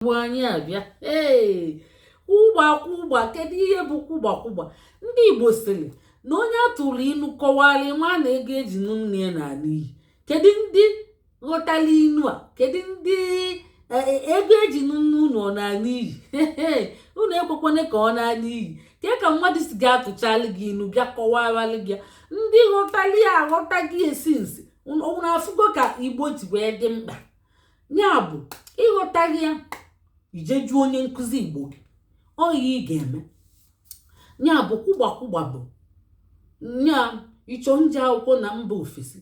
Bụ anyị abịa. Ee, kwụgba kwụgba. Kedu ihe bụ kwụgba kwụgba? Ndị Igbo sịrị na onye atụrụ inu kọwara nwa na ego eji nụ nne ya n'ala iyi. Kedu ndị ghọtara inu a? Kedu ndị ego eji nụ nne unu ọ n'ala iyi? Unu ekwekwana ka ọ n'ala iyi. Kee ka mmadụ si ga-atụchalụ gị inu, bịa kọwaralụ gị ya? Ndị ghọtara ya aghọta gị esi nsi. Unu afụgo ka Igbo ji wee dị mkpa. Ya bụ, ịghọtaghị ya, ije jụọ onye nkụzi Igbo gị. Ọ ihe ị ga-eme. Ya bụ, kwụgba kwụgba bụ nya ịchọ nje akwụkwọ na mba ofesi,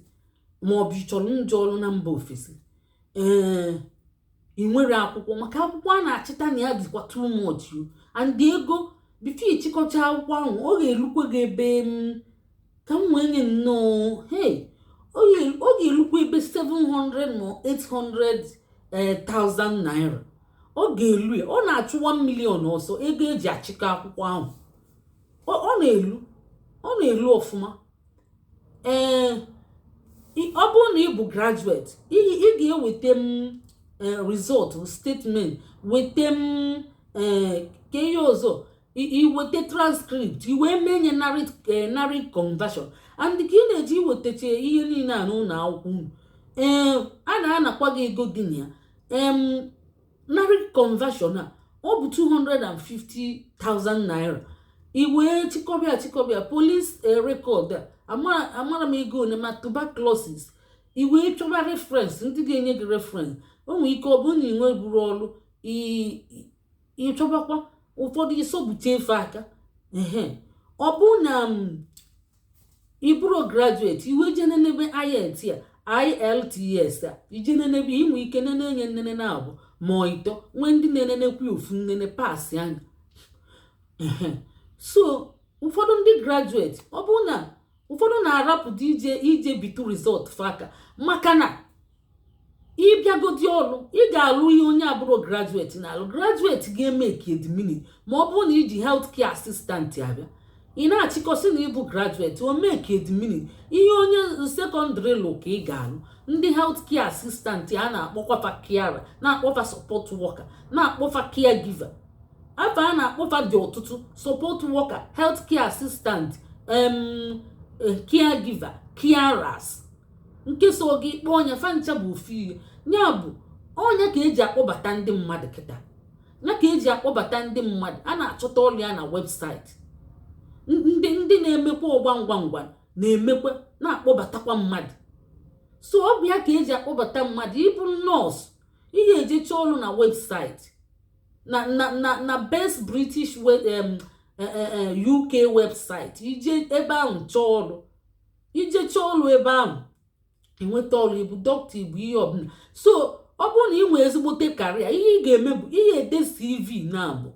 maọbụ ịchọrọ nje ọrụ na mba ofesi. Ee, ị nwere akwụkwọ, maka akwụkwọ a na-achịta na ya dịkwa too much o, and ego before ịchịkọcha akwụkwọ ahụ, ọ ga-erukwe gị ebe m ka m wee nye nnọọ. Hey, ọ ga-erukwa ebe 700 ma 800 thousand naira. Ọ ga-elu ya, ọ na-achụ 1 million ọsọ. Ego eji achịkọ akwụkwọ ahụ, ọ na-elu, ọ na-elu ọfụma. Ee, ọ bụrụ na ị bụ graduate, ị ga-eweta m result statement, weta m ka ihe ọzọ, iweta transcript, i wee mee nye NARIC conversion. And ka ị na-eji iwetacha ihe niile a n'ụlọ akwụkwọ unu, ee, a na-anakwa gị ego dị na ya. NARIC conversion a, ọ bụ 250,000 naira. I wee chịkọbịa chịkọbịa police record a, amara m ego one, ma tuberculosis. I wee chọba reference, ndị ga-enye gị reference. O nwere ike ọ bụrụ na ị nweburu ọrụ, ịchọbakwa ụfọdụ isobuche efe aka. Ehe, ọ bụ na ị bụrụ graduate, iwe je nenebe IELTS a, IELTS a, ije nenebe, inwe ike nene enye nnene na abụ ma ọ ịtọ, nwee ndị na-enenekwa ofu nnene pass anya. Ehe, so ụfọdụ ndị graduate, ọ bụrụ na ụfọdụ na-arapụta ije bitu result faka, maka na ịbịagodi ọrụ, ị ga-alụ ihe onye abụrụ graduate na-alụ. Graduate ga-eme ka ma ọ bụrụ na iji health care assistant abịa, ị na-achịkọsị na ịbụ graduate, o mee ka edmini ihe onye secondary lụ ka ị ga-alụ. Ndị health care assistant a na-akpọkwafa carer, na-akpọfa support worker, na-akpọfa caregiver. Afọ a na-akpọfa dị ọtụtụ: support worker, health care assistant, caregiver, carers. Nke so gị kpọọ ọnya, fancha bụ ofu ihe. Ya bụ, ọnya ka eji akpọbata ndị mmadụ kịta, ya ka eji akpọbata ndị mmadụ. A na-achọta ọrụ ya na website. Ndị na-emekwa ọgba ngwa ngwa na-emekwa, na-akpọbatakwa mmadụ. So ọ bụ ya ka eji akpọbata mmadụ. Ịbụ nọọsụ, ị ga-eje chọọ ọrụ na website na best British UK website. Ije ebe ahụ chọọ ọrụ, ije chọọ ọrụ ebe ahụ, enweta ọrụ. Ịbụ dọkịta, ịbụ ihe ọbụla. So ọ bụrụ na ị nwee ezigbote career, ihe ị ga-eme bụ ihe ede CV na abụ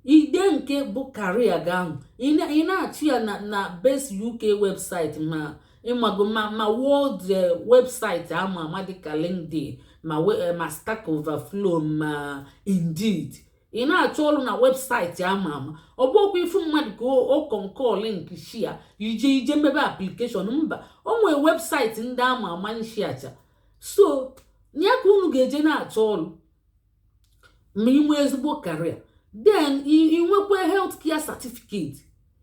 ide nke bụ career gị ahụ, ị na-achụ ya na best UK website, ma ịmago ma world website ama ama dịka LinkedIn, ma Stack Overflow, ma Indeed. Ị na-achọ ọrụ na website ama ama. Ọ bụkwa ifu mmadụ ka ọ kọnkọ link share, ije mebe application. Mba, o nwee website ndị ama ama nshiacha. So ya ka unu ga-eje na-achọ ọrụ ma ị nwee ezigbo career. Then ị nwekwa health care certificate.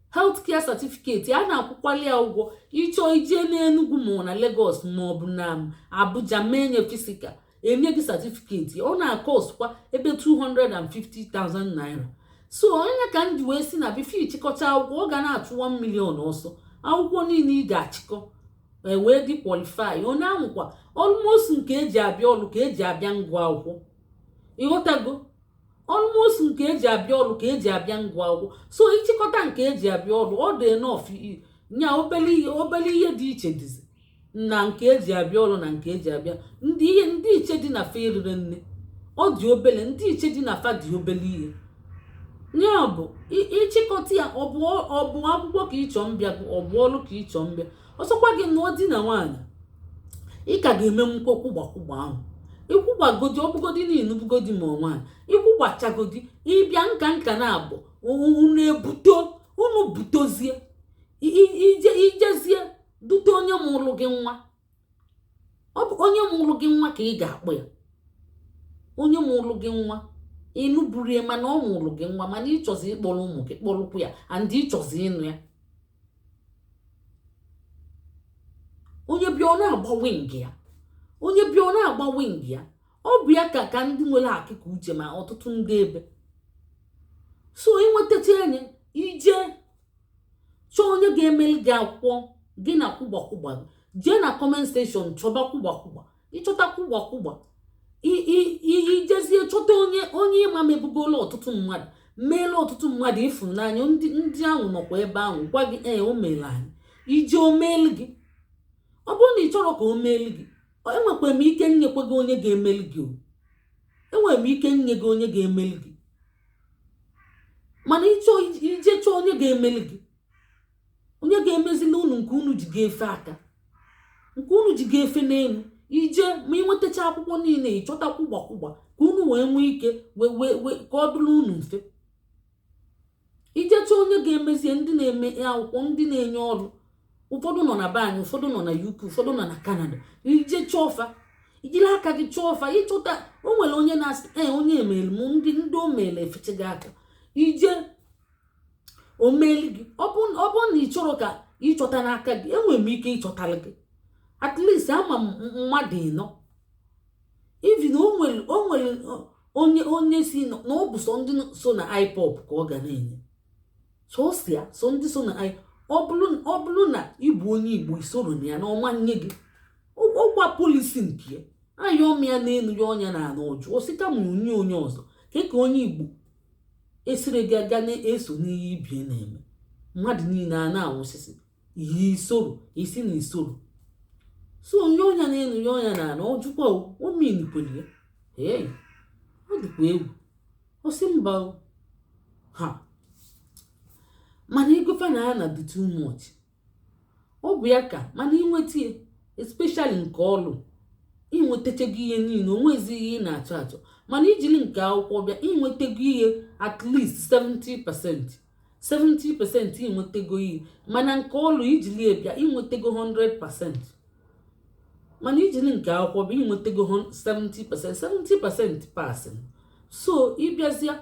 Health care certificate a na-akwụkwali ya ụgwọ. Ịchọọ ije n'Enugu, ma ọ na Lagos, ma ọ bụ na Abuja, mee nye physical, enye gị certificate. Ọ na-akọstkwa ebe 250,000 naira. So onye ka m ji wee si na before ịchịkọcha akwụkwọ, ọ ga na-achụ 1 million ọsọ. Akwụkwọ niile ị ga-achịkọ wee dị qualify onye ahụkwa, almost nke eji abịa ọrụ ka eji abịa ngụ akwụkwọ. Ịghọtago? Almost nke eji abịa ọrụ ka eji abịa ngụ akwụkwọ. So ịchịkọta nke eji abịa ọrụ, ọ dị enough. Nya obele ihe, obele ihe dị iche dịzi na nke eji abịa ọrụ na nke eji abịa ndị ihe. Ndị iche dị na fa erire nne, ọ dị obele. Ndị iche dị na fa dị obele ihe. Ya bụ, ịchịkọta ya, ọ bụ akwụkwọ ka ịchọ mbịa, ọ bụ ọrụ ka ịchọ mbịa. Ọsọkwa gị nụọ di na nwaanyị, ị ka ga-eme nkwe kwụgba kwụgba ahụ. Ịkwụgbagodi, ọbụgodi na ịnụbugodi ma nwaanyị, ịkwụgbachagodi, ịbịa nka nka na abụ unu ebuto, unu butozie, ije ijezie dute onye mụrụ gị nwa. Ọ bụ onye mụrụ gị nwa ka ị ga-akpọ ya, onye mụrụ gị nwa. Ịnụburu ya, mana ọ mụrụ gị nwa, mana ịchọzi ịkpọrọ ụmụ gị kpọrọkwu ya, and ịchọzi ịnụ ya. Onye bịa, ọ na-agba wing ya. Onye bịa, ọ na-agba wing ya. Ọ bụ ya ka ndị nwere akịka uche ma ọtụtụ ndị ebe. So ịnwetacha enye, ije chọọ onye ga-emeli gị akwụkwọ gị na kwụgbakwụgba. Jee na comment section chọba kwụgbakwụgba. Ịchọta kwụgbakwụgba, ijezie chọta onye ịma mebugolo ọtụtụ mmadụ, meela ọtụtụ mmadụ ịfụnanya. Ndị ahụ nọkwa ebe ahụ gwa gị, ee, o meela anyị. Ije o meelu gị. Ọ bụrụ na ị chọrọ ka o meelu gị, enwekwara m ike nyekwa gị onye ga-emeli gị. O enwere m ike nye gị onye ga-emeli gị, mana ịchọ ije chọọ onye ga-emeli gị, onye ga-emezili unu nke unu ji ga-efe aka, nke unu ji ga-efe n'elu. Ije ma ị nwetacha akwụkwọ niile, ịchọta kwụgbakwụgba ka unu wee nwee ike wee wee ka ọ dụrụ unu mfe. Ije chọọ onye ga-emezie. Ndị na-eme akwụkwọ, ndị na-enye ọrụ, ụfọdụ nọ na be anyị, ụfọdụ nọ na UK, ụfọdụ nọ na Canada. Ije chọọ fa, ijiri aka gị chọọ fa, ịchọta. O nwere onye na-asị, ee, onye emere m. Ndị o mere efechaghị aka. Ije o meeli gị. Ọ bụrụ na ị chọrọ ka ịchọta n'aka gị, enwere m ike ịchọtara gị. At least ama m mmadụ ịnọ. Even o nwere onye si na ọ bụ sọ ndị so na IPOB ka ọ ga na-enye sọsịa, so ndị so na ọ bụrụ na ị bụ onye Igbo, isoro na ya na ọma nye gị ọkwa policy nke ya. Ayọm ya n'elu ya, ọnya na ana ọjụ osika ma onye onye ọzọ ka onye Igbo esiri gị aga na-eso n'ihe ibie na-eme. Mmadụ niile a na-anwụsịsị ihe isoro isi na isoro so onye ọnya n'elu ya, ọnya na ana ọjụkwa ominikwere ya. Ee, ọ dịkwa egwu. Ọsị mba ha, mana ego fa na ana dị too much. Ọ bụ ya ka mana inweta ya, especially nke ọlụ, inwetachago ihe niile, onwezi ihe ị na-achọ achọ. Mana ijiri nke akwụkwọ bịa, inwetago ihe at least 70%, 70% inwetago ihe. Mana nke ọlụ, ijili ya bịa, inwetago 100%. Mana ijiri nke akwụkwọ bịa, inwetago 70%, 70% passing. So ịbịazịa,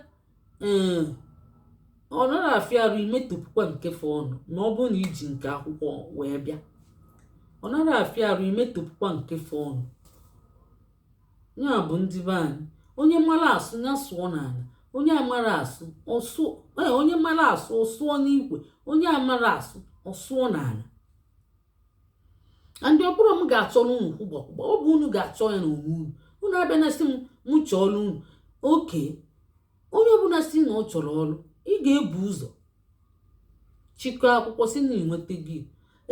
ee, ọ naghị afịa arụ imetopụkwa nke fe ọnụ. Ma ọ bụrụ na iji nke akwụkwọ wee bịa, ọ naghị afịa arụ imetopụkwa nke fe ọnụ. Ya bụ, ndị be anyị, onye mara asụ ya sụọ n'ala, onye amara asụ ọsụ, onye mara asụ ọsụọ n'ikwe, onye amara asụ ọsụọ n'ala. Ndị ọ bụrụ m ga-achọrọ unu kwụgbakwụgba, ọ bụ unu ga-achọ ya n'onwe unu. Unu abịa na sị m m chọọrọ unu oke. Onye ọbụla si na ọ chọrọ ọrụ, ị ga-ebu ụzọ chịkọọ akwụkwọ si na ịnweta gị.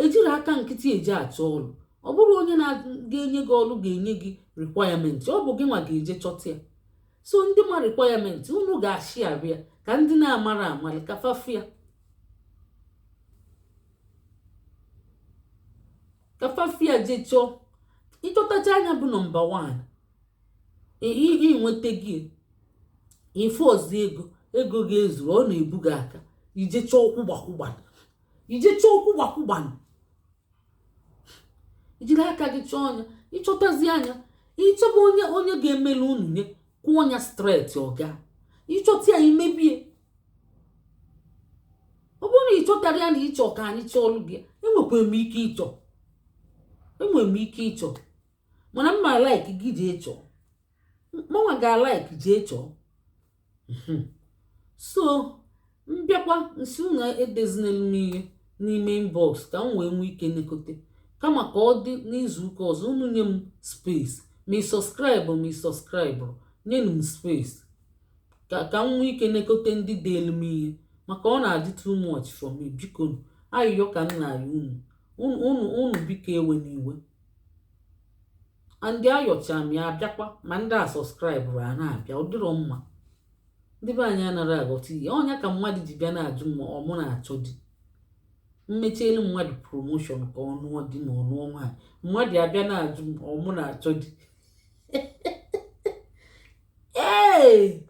Ejiri aka nkịtị eji achọ ọrụ. Ọ bụrụ onye na-ga-enye gị ọrụ ga-enye gị requirement, ọ bụ gị nwa ga-eje chọta ya. So ndị ma requirement, unu ga-achị abịa ka ndị na-amara amali ka fafia ka fafia jee chọọ. Ịchọtacha anya bụ number 1, inweta gị ife ọzọ, ego ga-ezuru, ọ na-ebu gị aka ije chọọ kwụgbakwụgba, ije chọọ kwụgbakwụgba, ijiri aka gị chọọ anya. Ịchọtazi anya, ịchọba onye ga-emelu unu nye, kwụọ ya straight ọga. Ịchọta ya, imebie. Ọ bụrụ na ị chọtara ya na ịchọ ka anyị chọọlụ gị, enwekwara m ike ịchọ, enwere m ike ịchọ, mana mma like gị jee chọọ, mmanwa ga-alike jee chọọ. So mbịakwa nsi unu edezinelu m ihe n'ime inbox ka m wee nwee ike nekote, kama ka ọ dị n'izuụka ọzọ. Unu nye m space, ma ị subscribe, ma ị subscribe, nyenu m space ka m nwee ike nekote ndị deelu m ihe, maka ọ na-adị too much for me. Biko, ayịyọ ka m na-ayọ unu, unu biko ewe n'iwe. Ndị ayọcha m ya abịakwa, ma ndị a subscribe a na-abịa, ọ dịrọ mma. Ndị be anyị anaghị aghọta ihe ọnya ka mmadụ ji bịa na-ajụ m ọ mụ na-achọ di. Mmechielu mmadụ promotion ka ọ nụọ di ma ọ nụọ nwaanyị, mmadụ abịa na-ajụ m ọ mụ na-achọ di. Ee,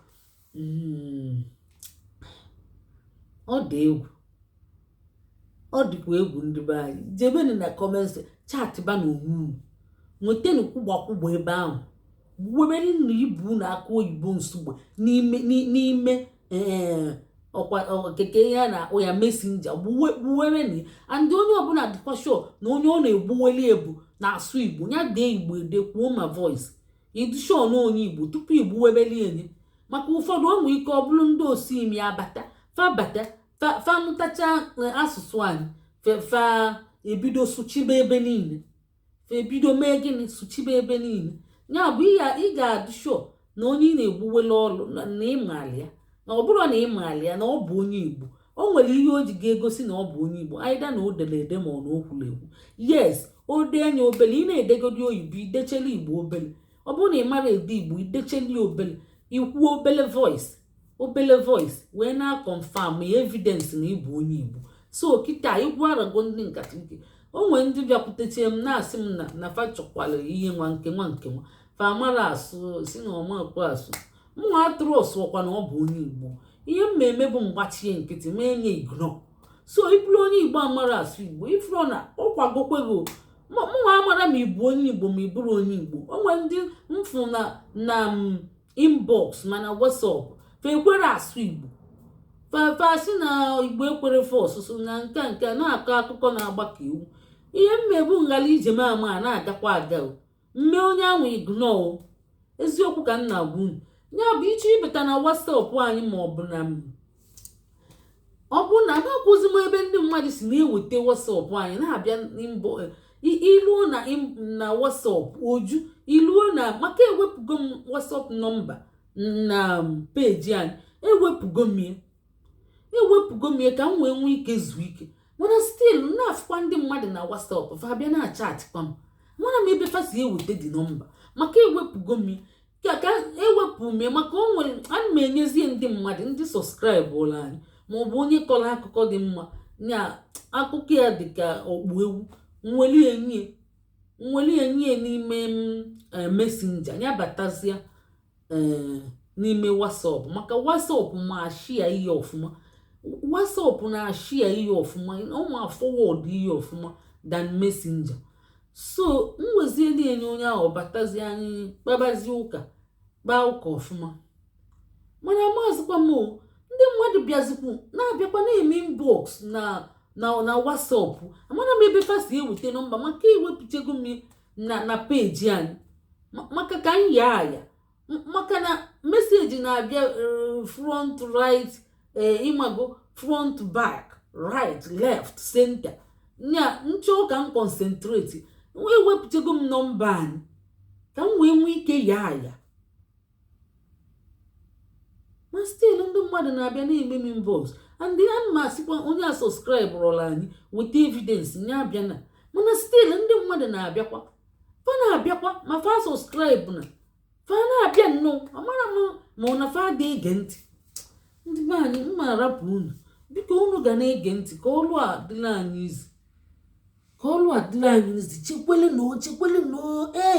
ọ dị egwu, ọ dịkwa egwu. Ndị be anyị, jebenu na comment chat ba na onwe unu, nwetanu kwụgbakwụgba ebe ahụ. Gbuwebere na ibu na aka oyibo nsugbe n'ime ee ọkwa keke ihe a na-akpọ ya Messenger. Gbuwere na and onye ọbụla dịkwa sure na onye ọ na-egbuweli ebu na-asụ Igbo, ya dee Igbo ede, kwuo ma voice, ịdị sure na onye Igbo tupu igbuwebeli enye. Maka ụfọdụ, o nwere ike ọ bụrụ ndị osi imi abata, fa bata, fa nụtacha asụsụ anyị, fa ebido sụchibe ebe niile. Fa ebido mee gịnị? Sụchibe ebe niile. Ya bụ, ị ga-adị sure na onye ị na-egbuwele ọlụ na ịmali ya, na ọ bụrụ na ịmali ya na ọ bụ onye Igbo, o nwere ihe o ji ga-egosi na ọ bụ onye Igbo, either na o dere ede ma ọ na o kwuru ekwu. Yes, o dee anya obele, ị na-edegodi oyibo, idechela Igbo obele. Ọ bụrụ na ị mara ede Igbo, idecheli obele, ikwuo obele voice, obele voice wee na-confirm ya, evidence na ịbụ onye Igbo. So kịta igwu arago ndị nkata ike. O nwere ndị bịakwutechie m na-asị m na fa chọkwara ihe nwa nke nwa nke nwa, fa mara asụ, si na ọmakwu asụ. Mụnwa atụrụ ọsụọkwa na ọ bụ onye Igbo. Ihe mmemme bụ mgbachie nkịtị mee nye ignore. So ịbụrụ onye Igbo amara asụ Igbo, ifuru na ọ kwagokwego mụnwa amara ma ịbụ onye Igbo ma ị bụrụ onye Igbo. O nwere ndị mfụ na inbox mana WhatsApp, fa ekwere asụ Igbo, fa sị na Igbo ekwere fe ọsụsụ na nke nke na-akọ akụkọ na-agba ka ewu. Ihe mmegbu nghala ije m ama a na-agakwa aga o mme onye ahụ ignore. Eziokwu ka m na-agwa unu. Ya bụ, ịchọ ịbata na WhatsApp anyị ma ọ bụ na ọ bụ na amakwụzi m ebe ndị mmadụ si na-eweta WhatsApp anyị na-abịa iluo na WhatsApp oju iluo na, maka ewepụgo m WhatsApp nọmba na peji anyị. Ewepụgo m ya, ewepụgo m ya ka m wee nwee ike zuo ike. Mana still na-afụkwa ndị mmadụ na WhatsApp, fa bịa na-achatikwa m. Mana m ebe fa si eweta dị nọmba, maka ewepụgo m ya, ka ewepụ m ya, maka o nwere ana m enyezie ndị mmadụ, ndị subscribe ụlọ anyị maọbụ onye kọrọ akụkọ dị mma, nya akụkọ ya dị ka ọkpụ ewu, nweli enye n'ime Messenger, ya batazie n'ime WhatsApp. Maka WhatsApp ma ashia ihe ọfụma, WhatsApp na-ashia ihe ọfụma, ọ ma forward ihe ọfụma than Messenger. So m wezieli enye onye ahụ, batazie, anyị kpabazie ụka, kpaa ụka ọfụma. Mana maazịkwa m, ndị mmadụ bịazikwu na-abịakwa na-eme inbox na WhatsApp. Amara m ebe fa si eweta nọmba, maka ewepụtago m na peji anyị, maka ka anyị yaa aya, maka na message na-abịa front, right, ịmago, front, back, right, left, center. Nya nchọ ka m concentrate, ewepụtago m nọmba anyị ka m wee nwee ike yaa aya. Ma still ndị mmadụ na-abịa na-eme m inbox, and ana m asịkwa onye a subscribe rụrụ anyị weta evidence, nye abịa na. Mana still ndị mmadụ na-abịakwa, fa na-abịakwa ma fa subscribe na fa na-abịa nnọọ. Amara m ma ọ na fa dị ege ntị. Ndị be anyị, mma arapụ unu. Biko, unu ga na-ege ntị ka ọlụ a dịla anyị izi, ka ọlụ a dịla anyị izi. Chekwele na o, chekwele na o ee.